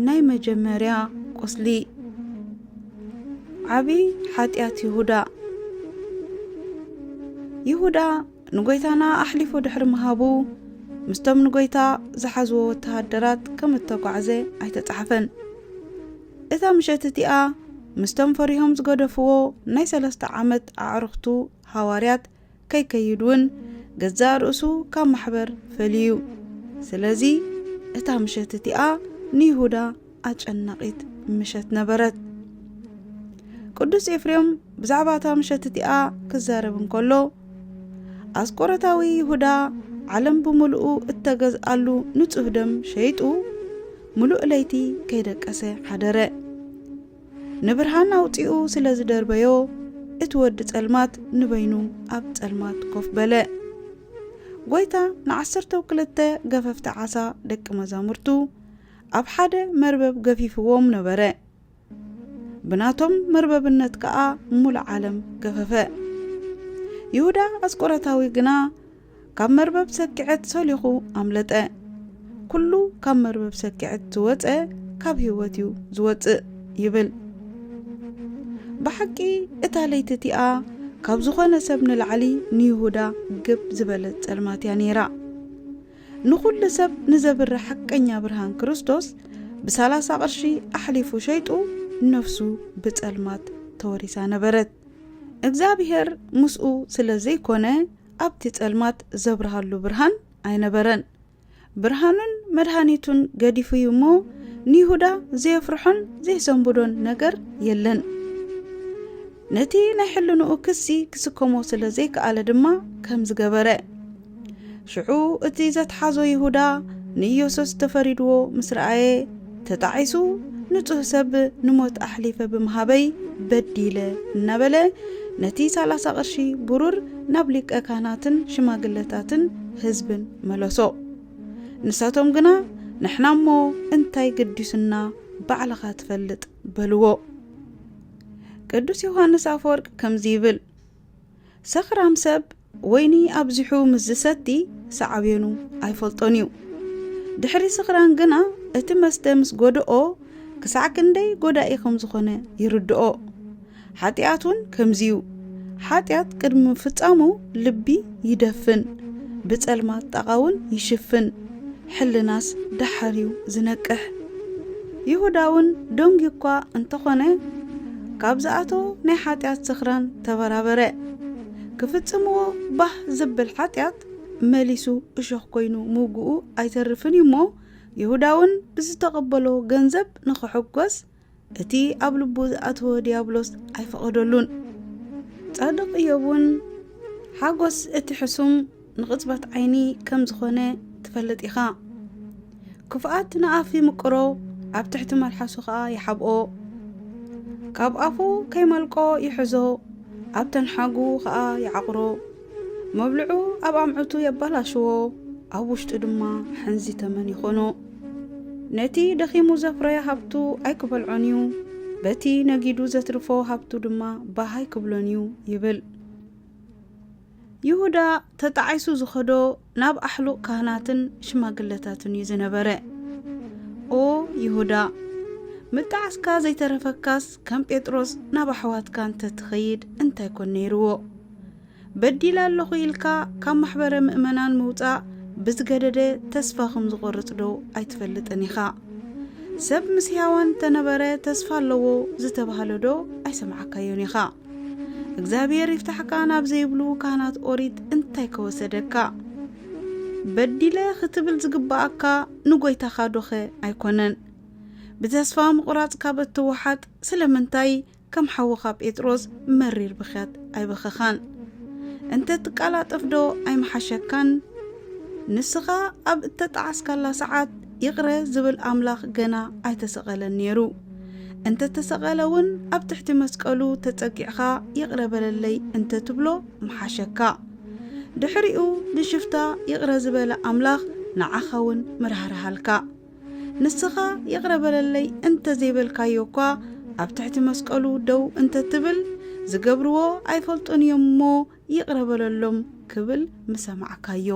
ናይ መጀመርያ ቁስሊ። ዓቢ ሓጢኣት ይሁዳ። ይሁዳ ንጎይታና ኣሕሊፉ ድሕሪ ምሃቡ፣ ምስቶም ንጎይታ ዝሓዝዎ ወተሃደራት ከም እተጓዕዘ ኣይተጻሕፈን። እታ ምሸት እቲኣ ምስቶም ፈሪሆም ዝገደፍዎ ናይ ሰለስተ ዓመት ኣዕሩኽቱ ሃዋርያት ከይከይድ እውን ገዛእ ርእሱ ካብ ማሕበር ፈልዩ። ስለዚ እታ ምሸት እቲኣ ንይሁዳ ኣጨናቒት ምሸት ነበረት። ቅዱስ ኤፍሬም ብዛዕባ እታ ምሸት እቲኣ ክዛረብ እንከሎ፣ ኣስቆሮታዊ ይሁዳ ዓለም ብምልኡ እተገዝኣሉ ንጹህ ደም ሸይጡ፣ ምሉእ ለይቲ ከይደቀሰ ሓደረ። ንብርሃን ኣውጺኡ ስለ ዝደርበዮ፣ እቲ ወዲ ጸልማት ንበይኑ ኣብ ጸልማት ኮፍ በለ። ጎይታ ንዓሰርተው ክልተ ገፈፍቲ ዓሳ ደቂ መዛሙርቱ ኣብ ሓደ መርበብ ገፊፍዎም ነበረ። ብናቶም መርበብነት ከኣ ሙሉ ዓለም ገፈፈ። ይሁዳ ኣስቆረታዊ ግና ካብ መርበብ ሰኪዐት ሰሊኹ ኣምለጠ። ኩሉ ካብ መርበብ ሰኪዐት ዝወጸ ካብ ህይወት እዩ ዝወጽእ ይብል። ብሓቂ እታ ለይቲ እቲኣ ካብ ዝኾነ ሰብ ንላዕሊ ንይሁዳ ግብ ዝበለት ጸልማት እያ ነይራ። ንኹሉ ሰብ ንዘብርህ ሓቀኛ ብርሃን ክርስቶስ ብሰላሳ ቅርሺ ኣሕሊፉ ሸይጡ ነፍሱ ብጸልማት ተወሪሳ ነበረት። እግዚኣብሔር ምስኡ ስለ ዘይኮነ ኣብቲ ጸልማት ዘብርሃሉ ብርሃን ኣይነበረን። ብርሃኑን መድሃኒቱን ገዲፉ እዩ እሞ ንይሁዳ ዘየፍርሖን ዘየሰንብዶን ነገር የለን። ነቲ ናይ ሕልንኡ ክሲ ክስከሞ ስለ ዘይከኣለ ድማ ከም ዝገበረ። ሽዑ እቲ ዘትሓዞ ይሁዳ ንኢየሱስ ተፈሪድዎ ምስ ረኣየ፣ ተጣዒሱ፣ "ንጹህ ሰብ ንሞት ኣሕሊፈ ብምሃበይ በዲለ" እናበለ ነቲ ሰላሳ ቅርሺ ብሩር ናብ ሊቀ ካህናትን ሽማግለታትን ህዝብን መለሶ። ንሳቶም ግና፣ "ንሕና እሞ እንታይ ገዲሱና፣ ባዕልኻ ትፈልጥ" በልዎ። ቅዱስ ዮሃንስ ኣፈወርቅ ከምዚ ይብል፣ "ሰኽራም ሰብ ወይኒ ኣብዚሑ ምስ ዝሰቲ ሳዕቤኑ ኣይፈልጦን እዩ። ድሕሪ ስኽራን ግና እቲ መስተ ምስ ጎድኦ ክሳዕ ክንደይ ጎዳኢ ከም ዝኾነ ይርድኦ። ሓጢኣት እውን ከምዚ እዩ። ሓጢኣት ቅድሚ ምፍጻሙ ልቢ ይደፍን፣ ብጸልማት ጣቓ እውን ይሽፍን፣ ሕልናስ ደሓር እዩ ዝነቅሕ።" ይሁዳ እውን ደንጊ እኳ እንተኾነ፣ ካብ ዝኣተዎ ናይ ሓጢኣት ስኽራን ተበራበረ። ክፍጽምዎ ባህ ዘብል ሓጢኣት መሊሱ እሾኽ ኮይኑ ምውግኡ ኣይተርፍን እዩ እሞ፣ ይሁዳ እውን ብዝተቐበሎ ገንዘብ ንኽሕጎስ እቲ ኣብ ልቡ ዝኣተወ ዲያብሎስ ኣይፈቐደሉን። ጻድቕ እዮብ እውን፣ "ሓጎስ እቲ ሕሱም ንቕጽበት ዓይኒ ከም ዝኾነ ትፈልጥ ኢኻ። ክፍኣት ንኣፍ ይምቅሮ፣ ኣብ ትሕቲ መልሓሱ ኸኣ ይሓብኦ። ካብ ኣፉ ከይመልቆ ይሕዞ፣ ኣብ ተንሓጉ ኸኣ ይዓቕሮ። መብልዑ ኣብ ኣምዕቱ የባላሽዎ፣ ኣብ ውሽጡ ድማ ሕንዚ ተመን ይኾኖ። ነቲ ደኺሙ ዘፍረዮ ሃብቱ ኣይክበልዖን እዩ፣ በቲ ነጊዱ ዘትርፎ ሃብቱ ድማ ባህ ኣይክብሎን እዩ" ይብል። ይሁዳ ተጣዒሱ ዝኸዶ ናብ ኣሕሉቕ ካህናትን ሽማግለታትን እዩ ዝነበረ። ኦ ይሁዳ፣ ምጣዓስካ ዘይተረፈካስ፣ ከም ጴጥሮስ ናብ ኣሕዋትካ እንተትኸይድ እንታይ ኮን ነይርዎ? በዲለ ኣለኹ ኢልካ ካብ ማሕበረ ምእመናን ምውጻእ ብዝገደደ ተስፋ ከም ዝቖርጽ ዶ ኣይትፈልጥን ኢኻ? ሰብ ምስ ሕያዋን እንተነበረ ተስፋ ኣለዎ ዝተባህለ ዶ ኣይሰማዕካዮን ኢኻ? እግዚኣብሔር ይፍታሕካ ናብ ዘይብሉ ካህናት ኦሪት እንታይ ከወሰደካ? በዲለ ክትብል ዝግባኣካ ንጎይታኻ ዶኸ ኣይኮነን? ብተስፋ ምቑራጽ ካብ እትወሓጥ ስለምንታይ ከም ሓውኻ ጴጥሮስ መሪር ብኽያት ኣይበኸኻን? እንተ ትቀላጠፍ ዶ ኣይምሓሸካን? ንስኻ ኣብ እተጣዓስካላ ሰዓት ይቕረ ዝብል ኣምላኽ ገና ኣይተሰቐለን ነይሩ። እንተ ተሰቐለ እውን ኣብ ትሕቲ መስቀሉ ተጸጊዕኻ ይቕረ በለለይ እንተ ትብሎ ምሓሸካ። ድሕሪኡ ንሽፍታ ይቕረ ዝበለ ኣምላኽ ንዓኻ እውን ምርህርሃልካ። ንስኻ ይቕረ በለለይ እንተ ዘይበልካዮ እኳ ኣብ ትሕቲ መስቀሉ ደው እንተ ትብል ዝገብርዎ ኣይፈልጡን እዮም እሞ ይቕረ በለሎም ክብል ምሰማዕካዮ።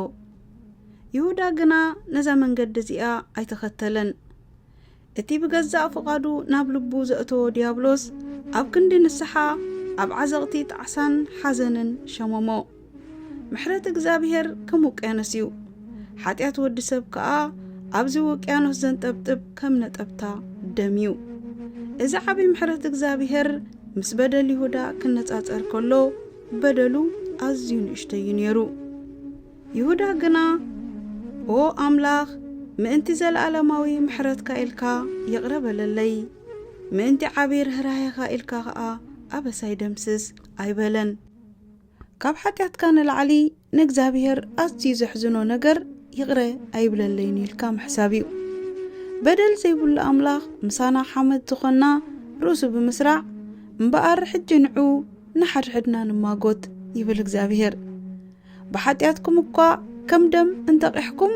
ይሁዳ ግና ነዛ መንገዲ እዚኣ ኣይተኸተለን። እቲ ብገዛእ ፍቓዱ ናብ ልቡ ዘእተዎ ዲያብሎስ ኣብ ክንዲ ንስሓ ኣብ ዓዘቕቲ ጣዕሳን ሓዘንን ሸመሞ። ምሕረት እግዚኣብሔር ከም ውቅያኖስ እዩ። ሓጢኣት ወዲ ሰብ ከኣ ኣብዚ ውቅያኖስ ዘንጠብጥብ ከም ነጠብታ ደም እዩ። እዚ ዓቢ ምሕረት እግዚኣብሔር ምስ በደል ይሁዳ ክነጻጸር ከሎ በደሉ ኣዝዩ ንእሽቶ እዩ ነይሩ። ይሁዳ ግና ኦ ኣምላኽ ምእንቲ ዘለኣለማዊ ምሕረትካ ኢልካ ይቕረ በለለይ፣ ምእንቲ ዓቢ ርህራሄኻ ኢልካ ኸኣ ኣበሳይ ደምስስ ኣይበለን። ካብ ሓጢኣትካ ንላዕሊ ንእግዚኣብሔር ኣዝዩ ዘሕዝኖ ነገር ይቕረ ኣይብለለይን ኢልካ ምሕሳብ እዩ። በደል ዘይብሉ ኣምላኽ ምሳና ሓመድ ዝኾንና ርእሱ ብምስራዕ እምበኣር ሕጂ ንዑ ንሓድሕድና ንማጎት ይብል እግዚኣብሔር። ብሓጢኣትኩም እኳ ከም ደም እንተቒሕኩም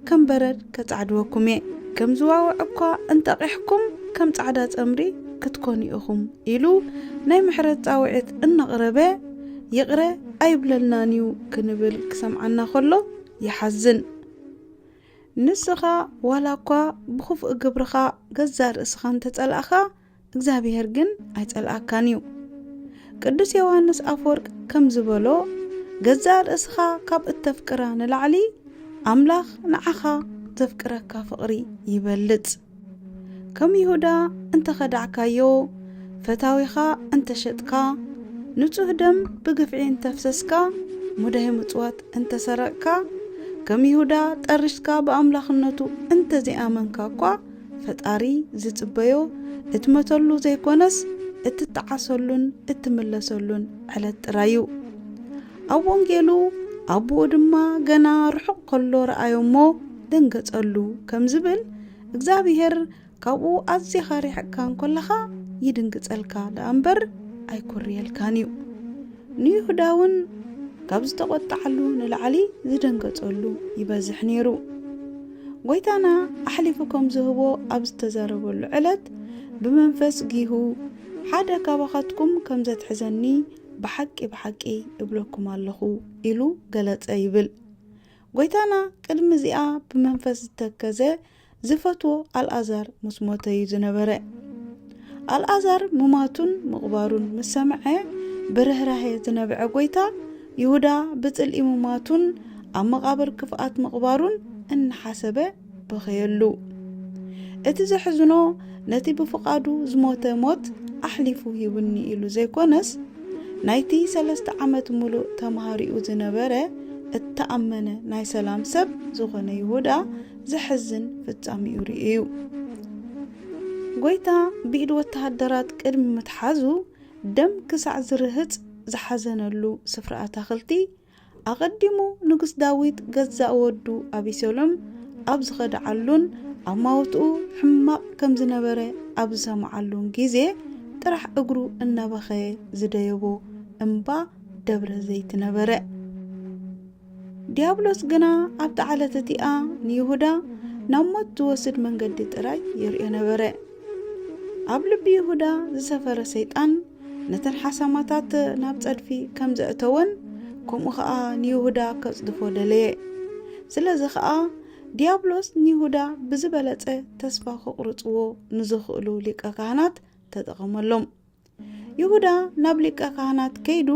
ከም በረድ ከጻዕድወኩም እየ። ከም ዝዋውዕ እኳ እንተቒሕኩም ከም ጻዕዳ ጸምሪ ክትኮኑ ኢኹም ኢሉ ናይ ምሕረት ጻውዒት እናቕረበ ይቕረ ኣይብለልናን እዩ ክንብል ክሰምዓና ከሎ ይሓዝን። ንስኻ ዋላ እኳ ብኽፉእ ግብርኻ ገዛእ ርእስኻ እንተጸላእኻ እግዚኣብሔር ግን ኣይጸልኣካን እዩ። ቅዱስ ዮሃንስ ኣፈወርቅ ከም ዝበሎ ገዛእ ርእስኻ ካብ እተፍቅራ ንላዕሊ ኣምላኽ ንዓኻ ዘፍቅረካ ፍቕሪ ይበልጽ። ከም ይሁዳ እንተኸዳዕካዮ፣ ፈታዊኻ እንተሸጥካ፣ ንጹህ ደም ብግፍዒ እንተፍሰስካ፣ ሙዳይ ምጽዋት እንተሰረቕካ፣ ከም ይሁዳ ጠሪሽካ ብኣምላኽነቱ እንተዘይኣመንካ እኳ፣ ፈጣሪ ዝጽበዮ እትመተሉ ዘይኮነስ እትጠዓሰሉን እትምለሰሉን ዕለት ጥራይ እዩ። ኣብ ወንጌሉ ኣቦኡ ድማ ገና ርሑቕ ከሎ ረኣዮ እሞ ደንገጸሉ ከም ዝብል እግዚኣብሔር ካብኡ ኣዚኻ ርሒቕካ እንከለኻ ይድንግጸልካ ደኣ እምበር ኣይኩርየልካን እዩ። ንይሁዳ እውን ካብ ዝተቖጥዓሉ ንላዕሊ ዝደንገጸሉ ይበዝሕ ነይሩ። ጎይታና ኣሕሊፉ ከም ዝህቦ ኣብ ዝተዛረበሉ ዕለት ብመንፈስ ጊሁ ሓደ ካባኻትኩም ከም ዘትሕዘኒ ብሓቂ ብሓቂ እብለኩም ኣለኹ ኢሉ ገለጸ ይብል። ጎይታና ቅድሚ እዚኣ ብመንፈስ ዝተከዘ ዝፈትዎ ኣልኣዛር ምስ ሞተ እዩ ዝነበረ። ኣልኣዛር ምማቱን ምቕባሩን ምስ ሰምዐ ብርህራሄ ዝነብዐ ጎይታ ይሁዳ ብጽልኢ ምማቱን ኣብ መቓብር ክፍኣት ምቕባሩን እናሓሰበ በኸየሉ። እቲ ዘሕዝኖ ነቲ ብፍቓዱ ዝሞተ ሞት ኣሕሊፉ ሂቡኒ ኢሉ ዘይኮነስ ናይቲ ሰለስተ ዓመት ሙሉእ ተማሃሪኡ ዝነበረ እተኣመነ ናይ ሰላም ሰብ ዝኾነ ይሁዳ ዘሕዝን ፍጻሜኡ ርእዩ እዩ። ጎይታ ብኢድ ወተሃደራት ቅድሚ ምትሓዙ ደም ክሳዕ ዝርህጽ ዝሓዘነሉ ስፍራ ኣታኽልቲ ኣቐዲሙ ንጉስ ዳዊት ገዛእ ወዱ ኣቢሰሎም ኣብ ዝኸድዓሉን ኣማውትኡ ሕማቕ ከም ዝነበረ ኣብ ዝሰምዓሉን ግዜ ጥራሕ እግሩ እናበኸየ ዝደየቦ እምባ ደብረ ዘይት ነበረ። ዲያብሎስ ግና ኣብታ ዓለት እቲኣ ንይሁዳ ናብ ሞት ዝወስድ መንገዲ ጥራይ ይርእዮ ነበረ። ኣብ ልቢ ይሁዳ ዝሰፈረ ሰይጣን ነተን ሓሳማታት ናብ ጸድፊ ከም ዘእተወን ከምኡ ኸኣ ንይሁዳ ከጽድፎ ደለየ። ስለዚ ኸኣ ዲያብሎስ ንይሁዳ ብዝበለጸ ተስፋ ክቑርጽዎ ንዝኽእሉ ሊቀ ካህናት ተጠቐመሎም። ይሁዳ ናብ ሊቀ ካህናት ከይዱ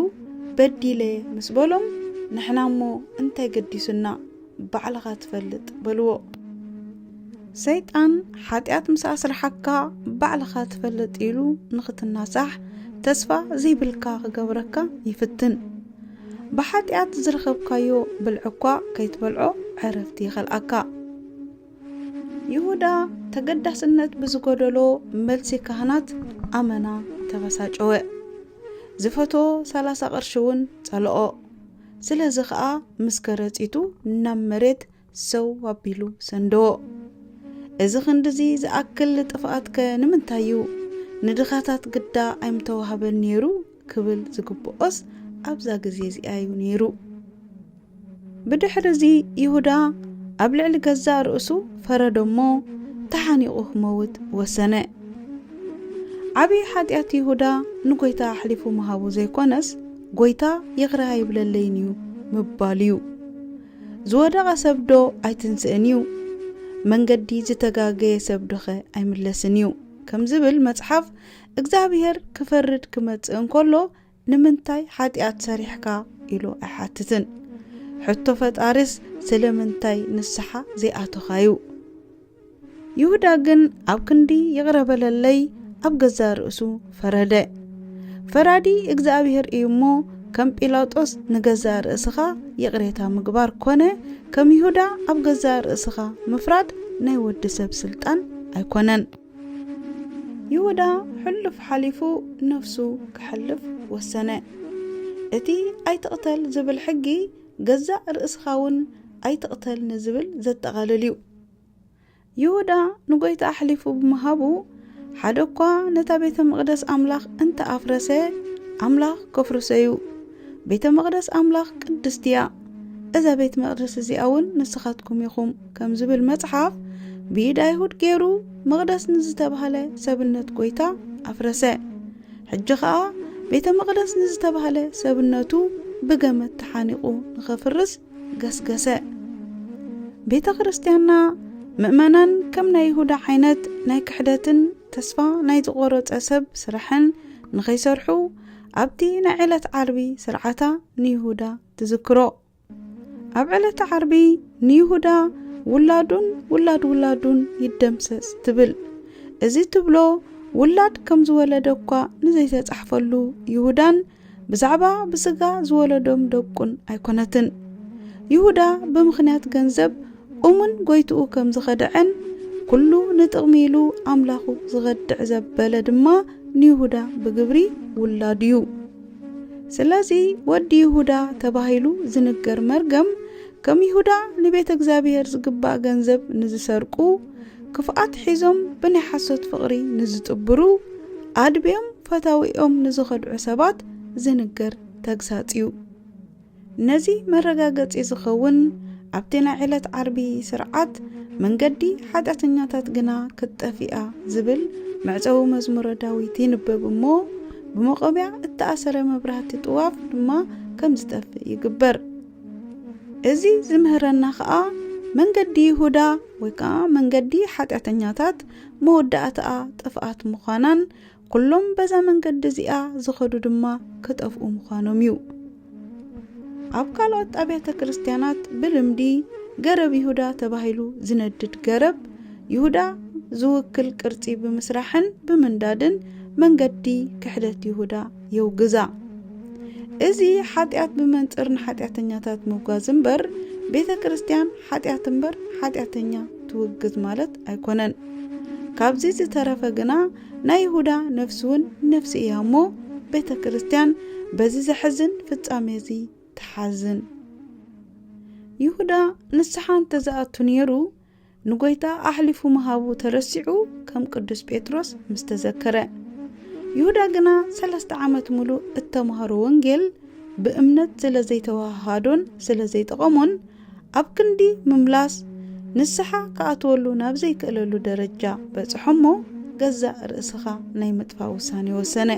በዲለ ምስ በሎም፣ ንሕና እሞ እንታይ ገዲሱና? ባዕልኻ ትፈልጥ በልዎ። ሰይጣን ሓጢኣት ምስ ኣስርሓካ ባዕልኻ ትፈልጥ ኢሉ ንኽትናሳሕ ተስፋ ዘይብልካ ክገብረካ ይፍትን። ብሓጢኣት ዝረኸብካዮ ብልዒ እኳ ከይትበልዖ ዕረፍቲ ይኸልኣካ። ይሁዳ ተገዳስነት ብዝጎደሎ መልሲ ካህናት ኣመና ተበሳጨወ። ዝፈቶ ሰላሳ ቅርሺ እውን ጸልኦ። ስለዚ ኸኣ ምስ ከረጺቱ ናብ መሬት ሰው ኣቢሉ ሰንደዎ። እዚ ክንድዚ ዝኣክል ጥፍኣትከ ንምንታይ እዩ? ንድኻታት ግዳ ኣይምተዋህበን ነይሩ ክብል ዝግብኦስ ኣብዛ ግዜ እዚኣ እዩ ነይሩ። ብድሕሪ እዚ ይሁዳ ኣብ ልዕሊ ገዛእ ርእሱ ፈረደ እሞ ተሓኒቑ ክመውት ወሰነ። ዓብዪ ሓጢኣት ይሁዳ ንጎይታ ኣሕሊፉ ምሃቡ ዘይኮነስ፣ ጎይታ ይቕረ ኣይብለለይን እዩ ምባል እዩ። ዝወደቐ ሰብ ዶ ኣይትንስእን እዩ? መንገዲ ዝተጋገየ ሰብ ዶኸ ኣይምለስን እዩ? ከም ዝብል መጽሓፍ፣ እግዚኣብሔር ክፈርድ ክመጽእ እንከሎ፣ ንምንታይ ሓጢኣት ሰሪሕካ ኢሉ ኣይሓትትን። ሕቶ ፈጣሪስ ስለምንታይ ንስሓ ዘይኣተኻዩ? ይሁዳ ግን ኣብ ክንዲ ይቕረ በለለይ ኣብ ገዛእ ርእሱ ፈረደ። ፈራዲ እግዚኣብሔር እዩ እሞ፣ ከም ጲላጦስ ንገዛእ ርእስኻ ይቕሬታ ምግባር ኮነ ከም ይሁዳ ኣብ ገዛእ ርእስኻ ምፍራድ ናይ ወዲ ሰብ ስልጣን ኣይኮነን። ይሁዳ ሕሉፍ ሓሊፉ ነፍሱ ከሕልፍ ወሰነ። እቲ ኣይትቕተል ዝብል ሕጊ ገዛእ ርእስኻ እውን ኣይትቕተል ንዝብል ዘጠቓልል እዩ። ይሁዳ ንጎይታ ኣሕሊፉ ብምሃቡ፣ ሓደ እኳ ነታ ቤተ መቕደስ ኣምላኽ እንተ ኣፍረሰ፣ ኣምላኽ ከፍርሶ እዩ። ቤተ መቕደስ ኣምላኽ ቅድስቲ እያ። እዛ ቤት መቕደስ እዚኣ እውን ንስኻትኩም ኢኹም ከም ዝብል መጽሓፍ፣ ብኢድ ኣይሁድ ገይሩ መቕደስ ንዝተባህለ ሰብነት ጎይታ ኣፍረሰ። ሕጂ ኸኣ ቤተ መቕደስ ንዝተባህለ ሰብነቱ ብገመድ ተሓኒቑ ንኸፍርስ ገስገሰ። ቤተ ክርስቲያንና ምእመናን ከም ናይ ይሁዳ ዓይነት ናይ ክሕደትን ተስፋ ናይ ዝቖረጸ ሰብ ስራሕን ንኸይሰርሑ ኣብቲ ናይ ዕለት ዓርቢ ስርዓታ ንይሁዳ ትዝክሮ። ኣብ ዕለተ ዓርቢ ንይሁዳ ውላዱን ውላድ ውላዱን ይደምሰስ ትብል። እዚ ትብሎ ውላድ ከም ዝወለደ እኳ ንዘይተጻሕፈሉ ይሁዳን ብዛዕባ ብስጋ ዝወለዶም ደቁን ኣይኮነትን። ይሁዳ ብምኽንያት ገንዘብ እሙን ጎይትኡ ከም ዝኸድዐን ኩሉ ንጥቕሚ ኢሉ ኣምላኹ ዝኸድዕ ዘበለ ድማ ንይሁዳ ብግብሪ ውላዱ እዩ። ስለዚ ወዲ ይሁዳ ተባሂሉ ዝንገር መርገም ከም ይሁዳ ንቤተ እግዚኣብሔር ዝግባእ ገንዘብ ንዝሰርቁ፣ ክፍኣት ሒዞም ብናይ ሓሶት ፍቕሪ ንዝጥብሩ፣ ኣድብዮም ፈታዊኦም ንዝኸድዑ ሰባት ዝንገር ተግሳጽ እዩ። ነዚ መረጋገጺ ዝኸውን ኣብቲ ናይ ዕለት ዓርቢ ስርዓት መንገዲ ሓጢኣተኛታት ግና ክትጠፍእ እያ ዝብል መዕጸዊ መዝሙረ ዳዊት ይንበብ እሞ ብመቖሚያ እተኣሰረ መብራህቲ ጥዋፍ ድማ ከም ዝጠፍእ ይግበር። እዚ ዝምህረና ኸኣ መንገዲ ይሁዳ ወይ ከኣ መንገዲ ሓጢኣተኛታት መወዳእታኣ ጥፍኣት ምዃናን ኩሎም በዛ መንገዲ እዚኣ ዝኸዱ ድማ ክጠፍኡ ምዃኖም እዩ። ኣብ ካልኦት ኣብያተ ክርስቲያናት ብልምዲ ገረብ ይሁዳ ተባሂሉ ዝነድድ ገረብ ይሁዳ ዝውክል ቅርጺ ብምስራሕን ብምንዳድን መንገዲ ክሕደት ይሁዳ የውግዛ። እዚ ሓጢኣት ብመንጽር ንሓጢኣተኛታት ምውጋዝ እምበር ቤተ ክርስቲያን ሓጢኣት እምበር ሓጢኣተኛ ትውግዝ ማለት ኣይኮነን። ካብዚ ዝተረፈ ግና ናይ ይሁዳ ነፍሲ እውን ነፍሲ እያ እሞ ቤተ ክርስቲያን በዚ ዘሕዝን ፍጻሜ እዚ ትሓዝን። ይሁዳ ንስሓ እንተዝኣቱ ነይሩ ንጎይታ ኣሕሊፉ ምሃቡ ተረሲዑ ከም ቅዱስ ጴጥሮስ ምስ ተዘከረ። ይሁዳ ግና ሰለስተ ዓመት ሙሉእ እተምሃሮ ወንጌል ብእምነት ስለ ዘይተዋሃሃዶን ስለ ዘይጠቐሞን ኣብ ክንዲ ምምላስ ንስሓ ክኣትወሉ ናብ ዘይክእለሉ ደረጃ በጽሖ እሞ ገዛእ ርእስኻ ናይ ምጥፋእ ውሳኔ ወሰነ።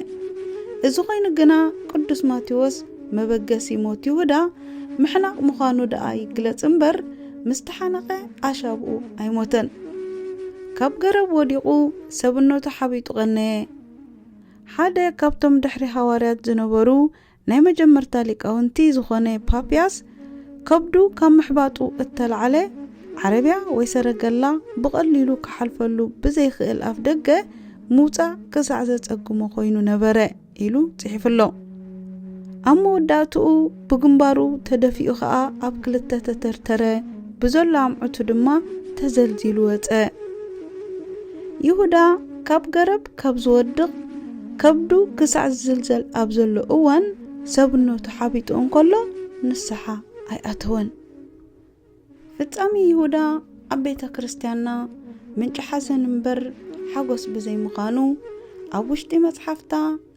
እዚ ኮይኑ ግና ቅዱስ ማቴዎስ መበገሲ ሞት ይሁዳ ምሕናቕ ምዃኑ ደኣ ይግለጽ እምበር ምስ ተሓነቐ ኣሻብኡ ኣይሞተን። ካብ ገረብ ወዲቑ ሰብነቱ ሓቢጡ ቀነየ። ሓደ ካብቶም ድሕሪ ሃዋርያት ዝነበሩ ናይ መጀመርታ ሊቃውንቲ ዝኾነ ፓፒያስ ከብዱ ካብ ምሕባጡ እተላዕለ ዓረብያ ወይ ሰረገላ ብቐሊሉ ክሓልፈሉ ብዘይክእል ኣፍ ደገ ምውጻእ ክሳዕ ዘጸግሞ ኮይኑ ነበረ ኢሉ ጽሒፉ ኣሎ። ኣብ መወዳእትኡ ብግንባሩ ተደፊኡ ኸኣ ኣብ ክልተ ተተርተረ፣ ብዘሎ ኣምዑቱ ድማ ተዘልዚሉ ወጸ። ይሁዳ ካብ ገረብ ካብ ዝወድቕ ከብዱ ክሳዕ ዝዝልዘል ኣብ ዘሎ እዋን ሰብነቱ ሓቢጡ እንከሎ ንስሓ ኣይኣተወን። ፍጻሜ ይሁዳ ኣብ ቤተ ክርስቲያንና ምንጪ ሓዘን እምበር ሓጎስ ብዘይምዃኑ ኣብ ውሽጢ መጽሓፍታ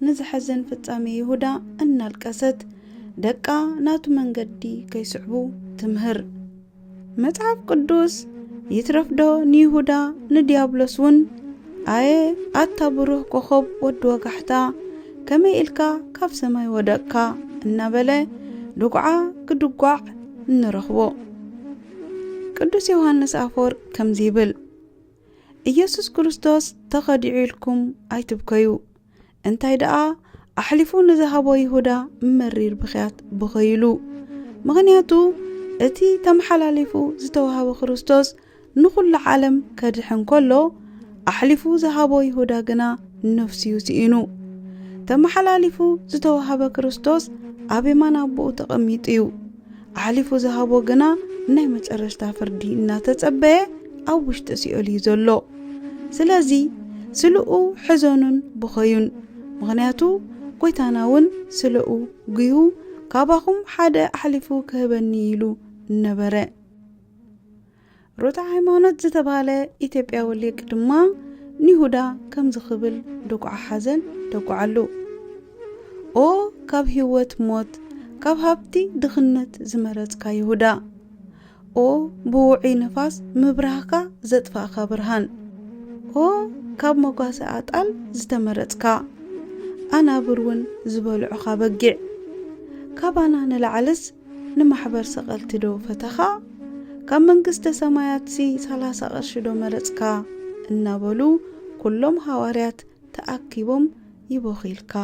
ንዝሐዘን ፍጻሜ ይሁዳ እናልቀሰት ደቃ ናቱ መንገዲ ከይስዕቡ ትምህር። መጽሓፍ ቅዱስ ይትረፍዶ ንይሁዳ ንዲያብሎስ እውን ኣየ ኣታ ብሩህ ኮኸብ ወዲ ወጋሕታ ከመይ ኢልካ ካብ ሰማይ ወደቅካ እናበለ ድጉዓ ክድጓዕ እንረኽቦ። ቅዱስ ዮሃንስ ኣፈወርቅ ከምዚ ይብል፣ ኢየሱስ ክርስቶስ ተኸዲዑ ኢልኩም ኣይትብከዩ። እንታይ ደኣ ኣሕሊፉ ንዝሃቦ ይሁዳ መሪር ብኽያት ብኸይሉ። ምኽንያቱ እቲ ተመሓላሊፉ ዝተዋህበ ክርስቶስ ንኹሉ ዓለም ከድሕን ከሎ ኣሕሊፉ ዝሃቦ ይሁዳ ግና ነፍስዩ ስኢኑ። ተመሓላሊፉ ዝተዋህበ ክርስቶስ ኣብ የማን ኣቦኡ ተቐሚጡ እዩ። ኣሕሊፉ ዝሃቦ ግና ናይ መጨረሽታ ፍርዲ እናተጸበየ ኣብ ውሽጢ ሲኦል እዩ ዘሎ። ስለዚ ስልኡ ሕዘኑን ብኸዩን። ምኽንያቱ ጎይታና እውን ስልኡ ጉዩ ካባኹም ሓደ ኣሕሊፉ ክህበኒ ኢሉ ነበረ። ሮታ ሃይማኖት ዝተባህለ ኢትዮጵያዊ ሊቅ ድማ ንይሁዳ ከምዚ ክብል ድጉዓ ሓዘን ደጉዓሉ። ኦ ካብ ህይወት ሞት፣ ካብ ሃብቲ ድኽነት ዝመረጽካ ይሁዳ፣ ኦ ብውዑይ ንፋስ ምብራህካ ዘጥፋእካ ብርሃን፣ ኦ ካብ መጓሰ ኣጣል ዝተመረጽካ፣ ኣናብር እውን ዝበልዑኻ በጊዕ፣ ካባና ንላዕልስ ንማሕበር ሰቐልቲ ዶ ፈተኻ? ካብ መንግስተ ሰማያትሲ ሰላሳ ቅርሺ ዶ መረጽካ? እናበሉ ኩሎም ሃዋርያት ተኣኪቦም ይቦኺልካ።